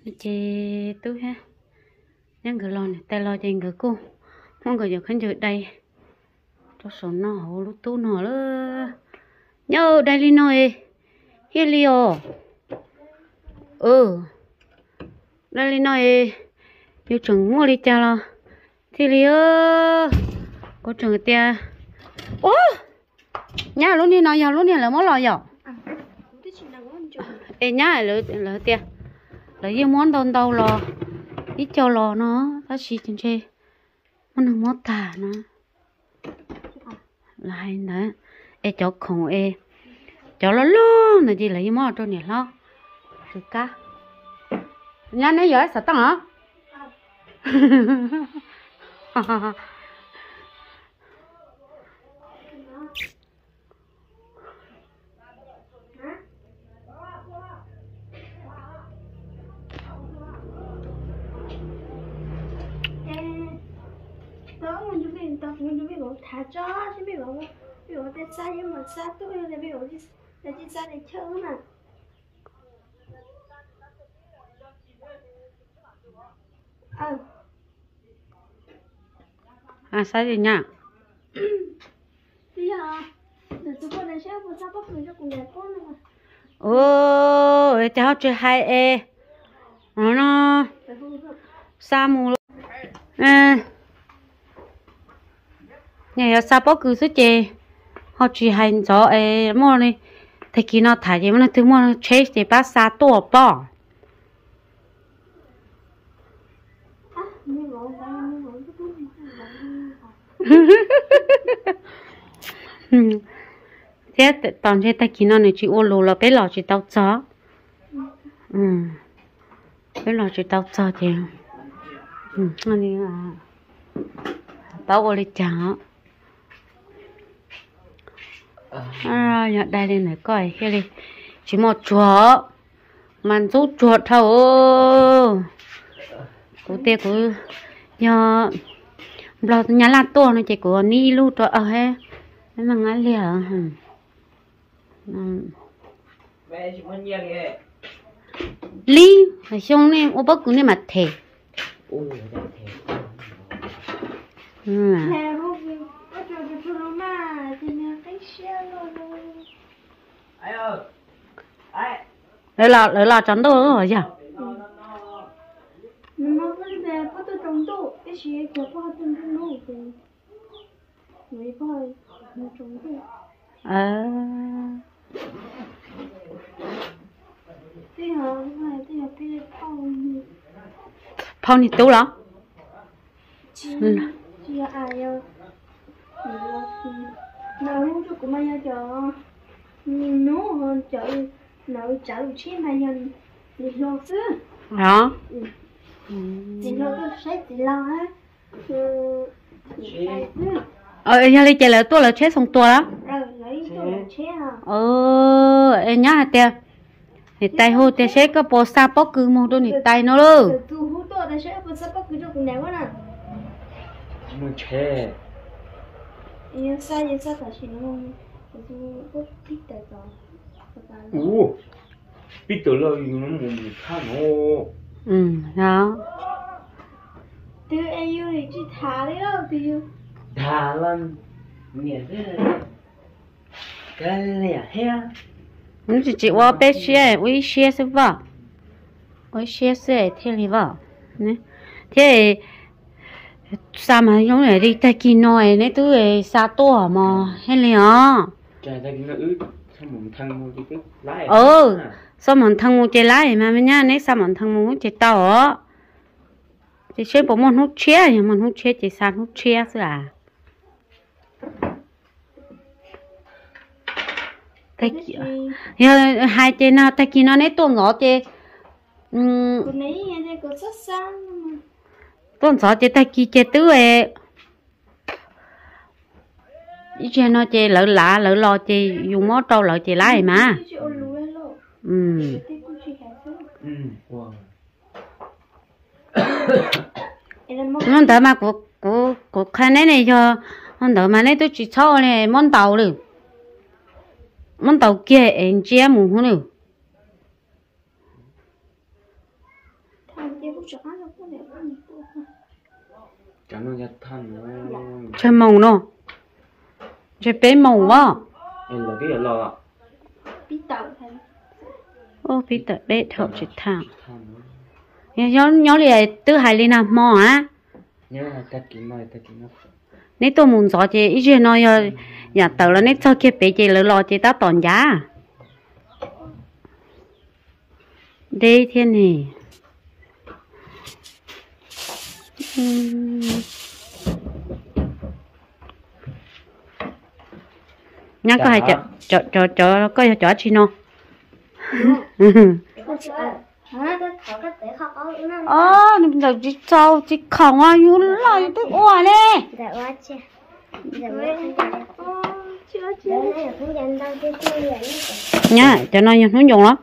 Ces tub thiab nyab nkawd los niam tais los ces nkawd kuj muab nkawd cov khaub ncaws dai rau saum no hauv lub tub no lawm. Nyob dai li no es thiaj li os. Dai li no es yus tseem muaj li cas los thiaj li. Kuv tseem tias, ub, nyab lub niag no yog lub niag lawv muab los yom? Es nyab, lawv tias lawv yeej muab ntau ntau los ib co los no, tab sis ntshe muaj neeg muab tag no. Lawv hais ntawd, es cov khoom es cov loj loj ntawd ces lawv yeej muab rau niam hlob Txwv Kab. Nyab, neb yog xov tooj os? Xav li nyab. Ua cas ho tsis hais es no xa mus. Yog xa pob kws xwb ces ho tsis hais ntxov es muaj li, tag kis no tham ces muaj leej twg muaj tsheb ces pab xa tuaj pob. Thiab tos ntshe tag kis no nws tsis ua lus los peb los tsis tau txog. Peb los tsis tau txog ces tau ua li cas. Yog dai li ntawd koj thiaj li tsis muaj tsuag, mas ntxub tsuag dhau. Kuv tias kuv yog Nplog Nyab Laj tuaj no ces kuv nib ib lub rau awg, neb meej ab liag. Li xyoo nej ua pob kws nej mam them. Lawv los tsaus ntuj yog. Phauj niag tub los? Yog li ces lawv tuaj lawv tsheb xoo tua los? Es nyob hais tias niam tais hu tias seb koj puas xa pob kws mus rau niam tais no lauj. Pib tawm los yus mus mus thaj no. Dag los niam thiab. Nws tsis tsis ua peb siab, ua ib siab xwb pom. Ua ib siab xwb thiaj li pom. Thiab xa mas zoo li tag kis no neb twb xa tuaj mos thiaj li os. Xa mom nthee mus ces laib mas me nyab neb xa mom nthee mus ces tau os. Ces seb puas muaj hnub tshiab, yog muaj hnub tshiab ces xa hnub tshiab xwb as. Yog hais ces no tag kis no neb tuaj ntxov ces, tuaj ntxov ces tag kis ces twb ib tsig no ces lawv lav lawv los ces yus muab rau lawv ces laib mas. Hnub ntawd mas kuv qhia neb ne, yog hnub ntawd mas neb twb tsis txhob ua li, muab ntaus lawm, muab ntaus kiag es ntsiab mus hub lawm. Tsawg moos no? Ntshe peb moos as. Pib tawm peb thaum tsis tham. Nyob li twb hais li nag hmo a. Neb tuaj mus ntxov ces ib zaug no yog yam tawm los neb txog kiag pem ces lawv los ces tab tom ncav. Deb thiab ne. Nyab, koj hais, koj yog cov dab tsi no? Ntawm tsis txaus tsis khoom yus loj yus twb ua li. Nyab, cov no yog hnub nyoos los?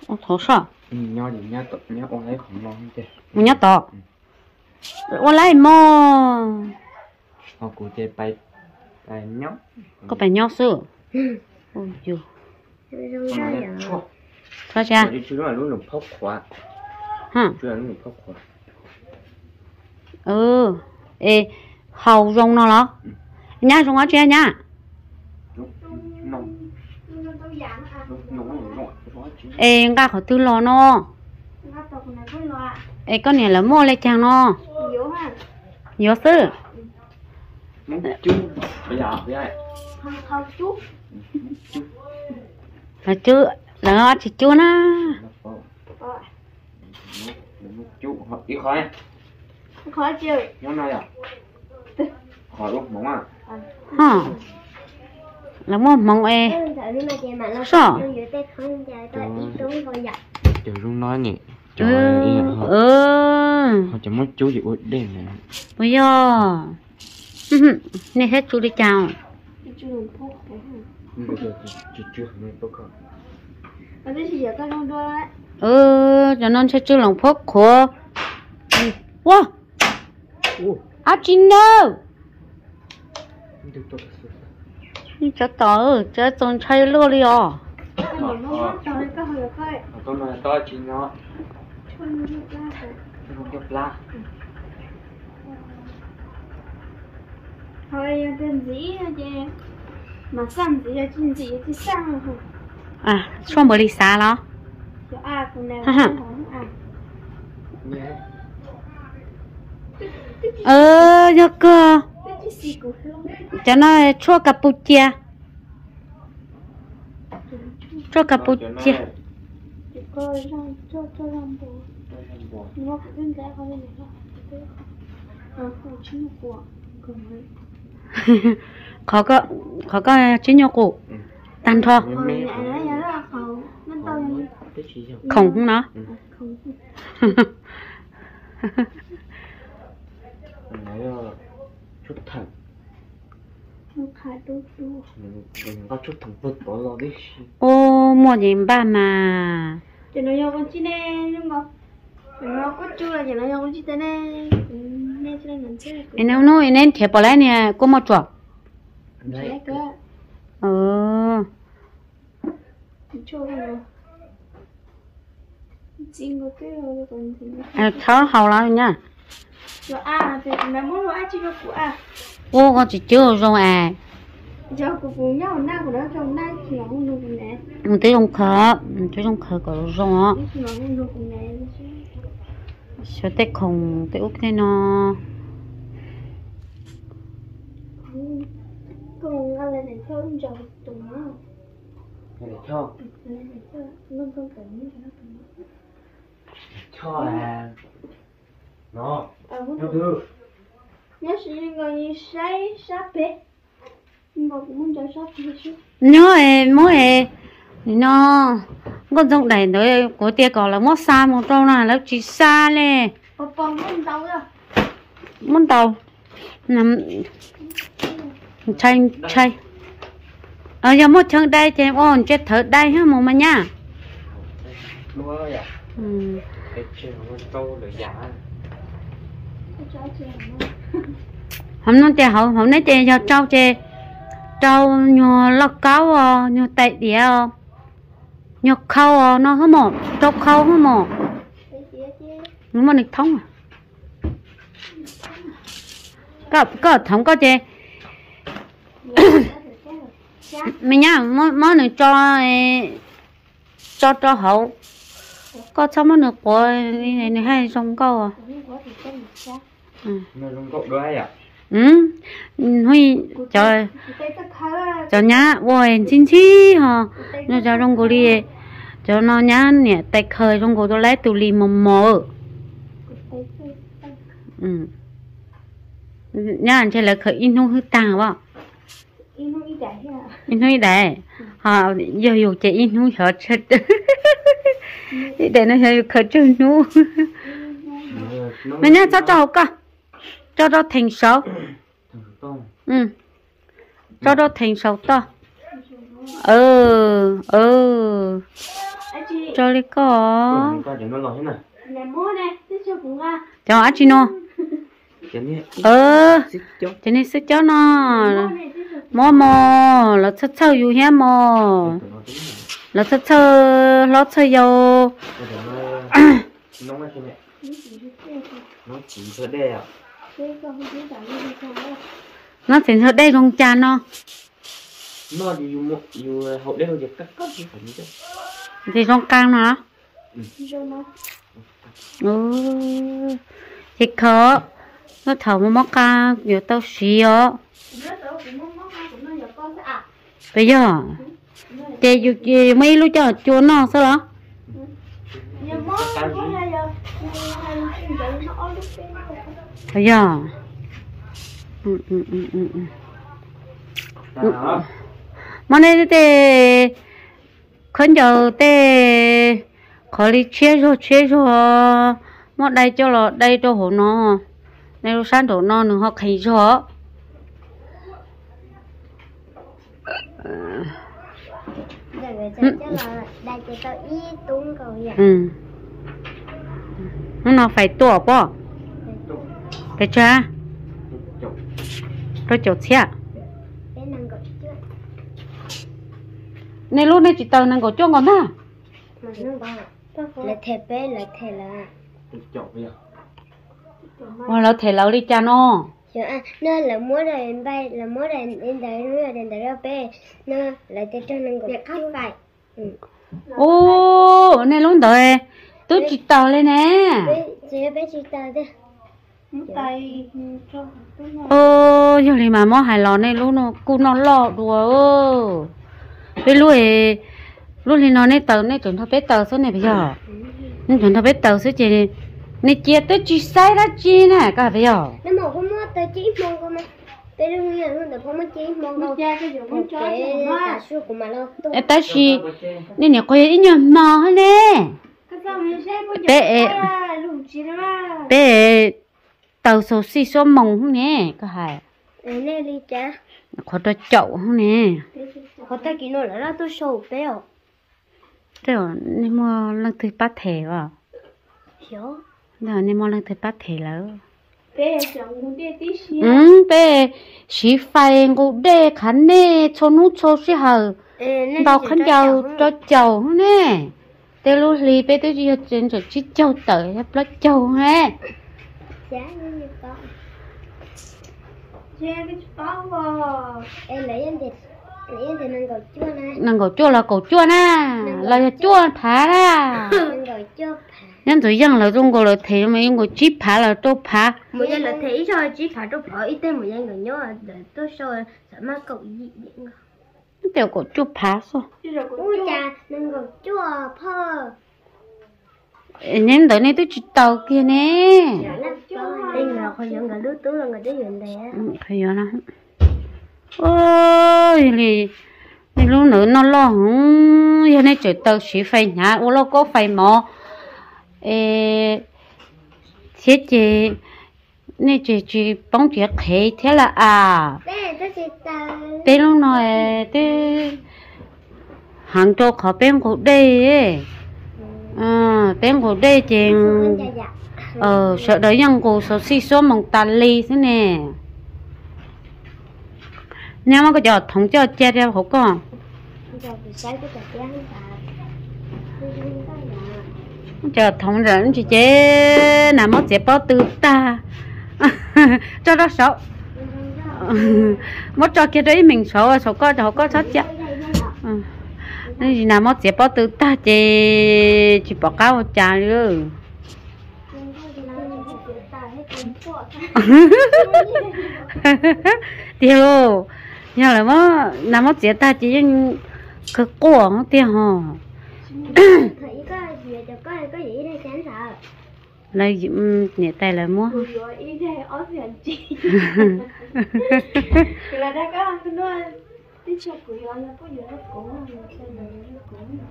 Ua thov soj. Mus nyob tod. Ua laib mog. Koj pais nyob xwb. Es haus zoo no los? Nyab, zoo dab tsi nyab? Es nqa qhov twg los no? Es koj niam lawv muaj li cas no? Yuav xwb. Lawv cub, lawv tsis cub na. Lawv muaj hmoov es soj. Cov zoo no ne, cov muab cub ces ua dej. Puas yog? Nej saib tsu li cas? Cov no ntshe tsw loos phuab qhuav. Ua, dab tsi ntawd? Tsov tom, tsov txaus ntshai luaj li os. Tshuaj npaum li xav los? Yog kawg. Cov no tshuaj Kas Pus Cias. Tshuaj Kas Pus Cias. Qhov koj tsib nyuag qus tag nrho. Khoom no. Ua, muaj ces npaj mas. Es neb hnub neb nrhiav pom lawm niag kua muaj tsuam? Txhob haus los nyab. Ua koj tsis cub zoo es. Mus twb zoo khawv, mus twb zoo khawv kom zoo os. Xyov tej khoom tej ub tej no. Nyob es muab es, nim no nkauj ntxoog daim ntawd kuv tias kom lawv muab xa mus rau na lawv tsis xa li. Muab ntaus, ntshai ntshai. Yog muaj chaw dai ces ua ntsia thawv dai thiab mus mas nyab. Hauv no ces hauv, hauv neb ces yog rau ces rau nyuag lauj kaub os, nyuag tais diav os, nyuag khau os no hwb mom, rau khau hwb mom. Muab nws thoob. Koj, koj thoob koj ces me nyab muab nws tso, tso rau hauv. Koj txhob muab nws quav, nws haj zoo nkauj. Cov nyab ua ntxhib ntxhib ho, no cov zoo nkaus li, cov no nyab niam tais khaws zoo nkaus tus laib tus li mos mos. Nyab ntshe lawv khaws ib hnub hwb tag as. Ib hnub ib daim, ho yog yus ces ib hnub xyov tsawg, ib daim no xyov yus khaws tsawg hnub. Me nyab txhob tso hauv koj, tso rau theem saud. Tso rau theem saud toj. Tso li koj. Cov dab tsi no? Cov niag xwb cob no. Muab mog, lawv txhawj txhawj yus thiab mog. Lawv txhawj txhawj hlob txhawj yau. No txiv ntxhua dej zoo cas no? Ces zoo qaa no. Ces kho, no thaum muaj mob qaa yuav tau siv os. Puas yog? Ces yus muaj ib lub coj cua noj xwb los? Puas yog? Muab nej tej khaub ncaws tej qhov li tshiab zog tshiab zog, muab dai coj los dai rau hauv no. Nej lub sab nraum no nws ho qhev zog. Hnub no fais tuaj pob? Pes tsawg? Rau caum txhiab. Nej lub nej tsis taws nees nkaum cuaj nkaus ntag. Ua lawv them lawv li cas no? Ub, nej lub ntawd twb tsis taws li ne. Yog li mas muab hais los nej lub kuj noj loj dua. Peb lub, lub li no nej taws nej tseem nrog peb taws xwb ne puas yog? Nej tseem nrog peb taws xwb ces nej cia twb tsis saib dab tsi na koj puas yog? Tab sis nej niam qhuav yog ib nyuag hmo ne. Peb, peb taws xaus xij xuab moos ne koj hais. Qhuav rau caum ne. Nej muaj leej twg pab them os? Nej muaj leej twg pab them lawm? Peb siv fais nqus dej qhav nej txhua hnub txhua sij hawm, ntaus khaub ncaws rau caum ne. Tej lub hli peb twb yog tseem tsib caug tawm yog plaub caug ne. Nees nkaum cuaj los kaum cuaj na, los yog cuaj phav na. Nyob ntxuav yeej lawv zoo nkaus lawv them zoo nkaus tsib phav los rau phav. Tej kaum cuaj phav xwb. Nyob ntawd nej twb tsis taws kiag ne. Yog li nej lub ntawd noj loj heev, yog nej tseem taws siv fais hnyav ua lauj kaub fais mov es thiab ces nej tseem tsis poob tsiav qhev thiab lawm as. Peb lub no twb heev rau qhov peb nqus dej. Peb nqus dej ces sawv daws yeej nqus xaus xij xuab moos tas li xwb ne. Nyab muab koj cov thoov coj cia rau hauv koj. Cov thoov ntawm tsis ces nas mob txiav pob tw tag. Tso rau saud. Muab tso kiag rau ib meem saud, saum koj, hauv koj txhob cia. Nas mob txiav pob tw tag ces tsis pom qab ua cas li. Tiag lauj, yog lawv nas mob txiav tag ces yeej kawg quaj tiag ho. Lawv niam tais lawv muab.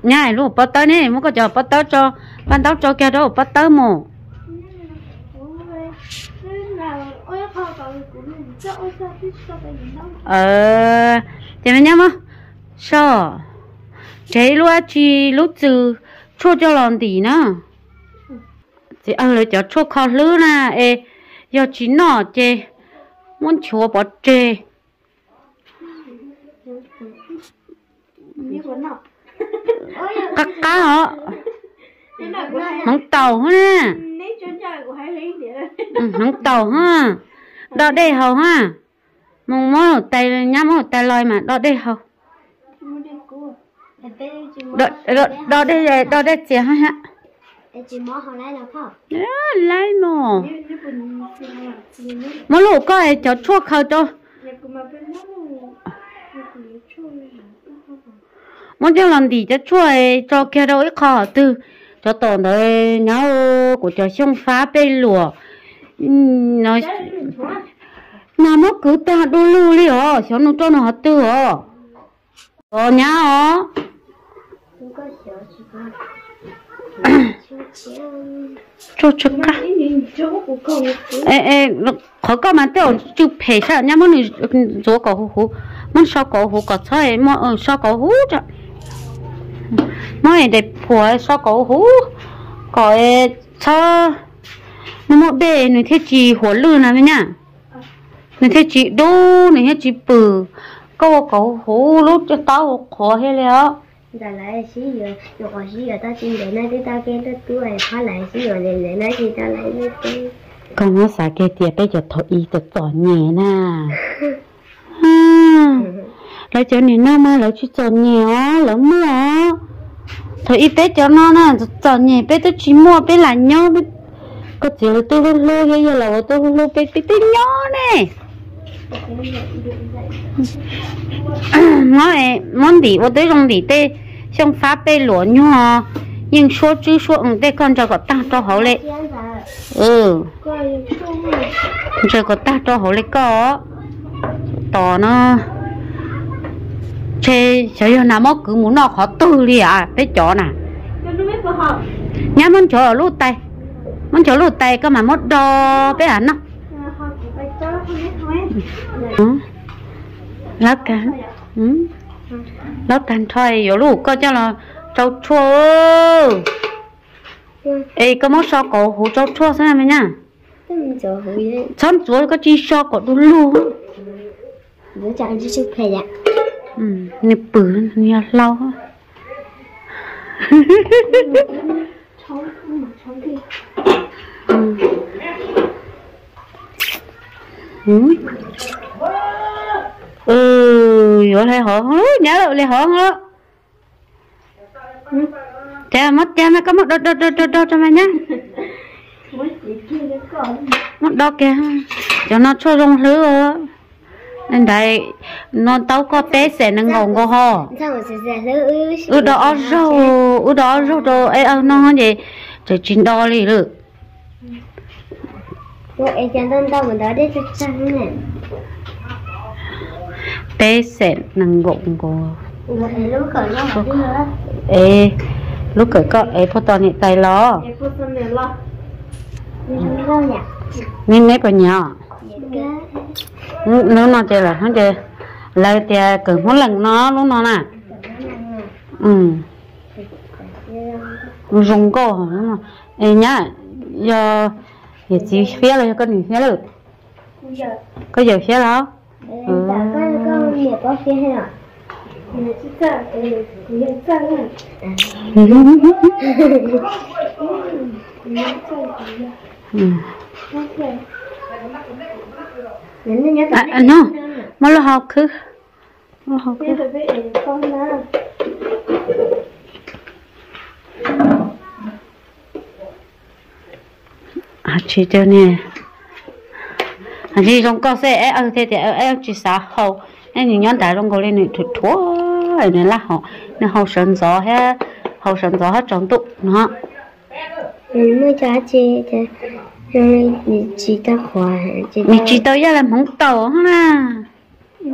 Nyab, lub pob tawb ne, muab koj cov pob tawb tso, paj ntaub tso kiag rau pob tawb mus. Ces me nyab muab so, nrhiav ib lub dab tsi lub txwg tshuaj coj los ntim na. Txiv, lawv cov tshuaj kho hlwb na, es yog tsis noj ces muab nchuav pov tseg. Qab qab os. Hmoov taus hab na. Hmoov taus hab. Do dej haus hab. Mus muab tais, nyab muab tais los mas do dej haus. Do dej, do dej txias hab. Laib mog. Muab lub koj cov tshuaj khaws rau. Muab coj los ntim cov tshuaj tso kiag rau ib qho hov twg. Cov tom ntawd nyob kuv cov xyooj fab pej luam. Nas mob kwv tag du lug li os, xyov nws rau nws hov twg os. Os nyab os. Qhov koj mas tej zaum tsw phem sab, nyab muab nws ntxuav kom huv huv, muab so kom huv kom txhob muab so kom huv, muab daim phuam so kom huv kom txhob muaj muaj dej nws thiaj tsis huam lwj na me nyab. Nws thiaj tsis dub, nws thiaj tsis pwm. Koj ua kom huv lub taub hau qhuav thiaj li os. Koj muab xav kiag tias peb cov thaum ub txom txom nyem na. Lawv cov niam no mas lawv tsis txom nyem os, lawv muaj os. Thaum ub peb cov no na txom nyem, peb twb tsis muaj peb lam nyob. Koj txiv lawv twb hlub hlub thiab, yog lawv ua twb hlub hlub peb, peb twb nyob ne. Muab ntim ua twb zoo ntim tej xyooj fab pej luam nyuag, yeej suab tswb suab ees tej, koj ntsaws kom tag rau hauv li. Ntsaws kom tag rau hauv li koj. Tos no, ntshe xyov yog nas mob kwv mus noj qhov twg li as peb cov na. Nyab muab nchuav lub tais, muab nchuav lub tais koj mam muab do peb as noj. Lab tag nrho yuav lub koj coj los rau tshuaj. Es koj muab so kom huv rau tshuaj xwb me nyab. Txhob ntxuav, koj tsis so kom du lug. Nws pwm, nws yog hlau. Yuav hle hov, nyab lawm, hle hov lawm. Ces muab, ces mas koj muab do do do do do rau mas nyab. Muab do kiag, cov no tshuaj zoo hlwb. Ntawd no tau koj peb xees nees nkaum nkaus ho. Wb do ob zaug, wb do ob zaug rau no ces tseem tsis do li lawm. Peb xees nees nkaum nkaus. Es lub kawm koj es puag tom niam tais los? Neb puas nyiam? Lub no ces lawv tias kawm Hmoob Leeg no lub no na. Zoo nkauj. Es nyab, yog yawm txiv fiab los yog koj niam fiab lawm? Koj yawm fiab los? No, muab lub hau khwb, lub hau khwb. Tsis, zoo koj xwb, eb, thiaj tias eb tsis xav hau. Neb nws nyob nrad zoo nkaus li nws thuam thuam, nws laj hau, nws hau sawv ntxov thiab, hau sawv ntxov thiab tsaus ntuj no. Muaj cov dab tsi, nws tsis tau qhuav, nws tsis tau yaj li hmoov taus na.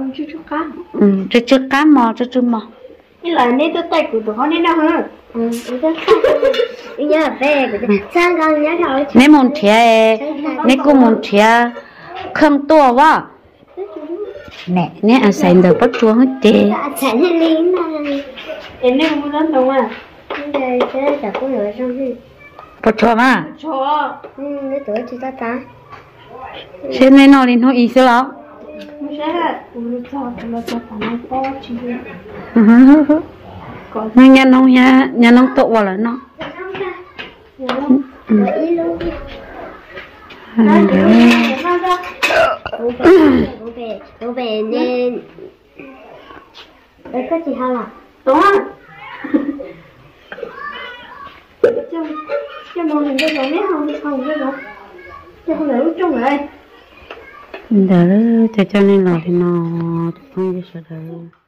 Tsw tsw qab mos, tsw tsw mos. Neb mus nrhiav, neb kuj mus nrhiav kheej tuaj as. Neb xaiv ntawm pob tsuas hwj ces. Pob tsuas mas. Seb neb noj li hnub ib xwb los? Neb nyob noob, nyob noob tuaj ua lawm no. Ntawd ces coj nej los li no, cov phooj ywg sawv daws.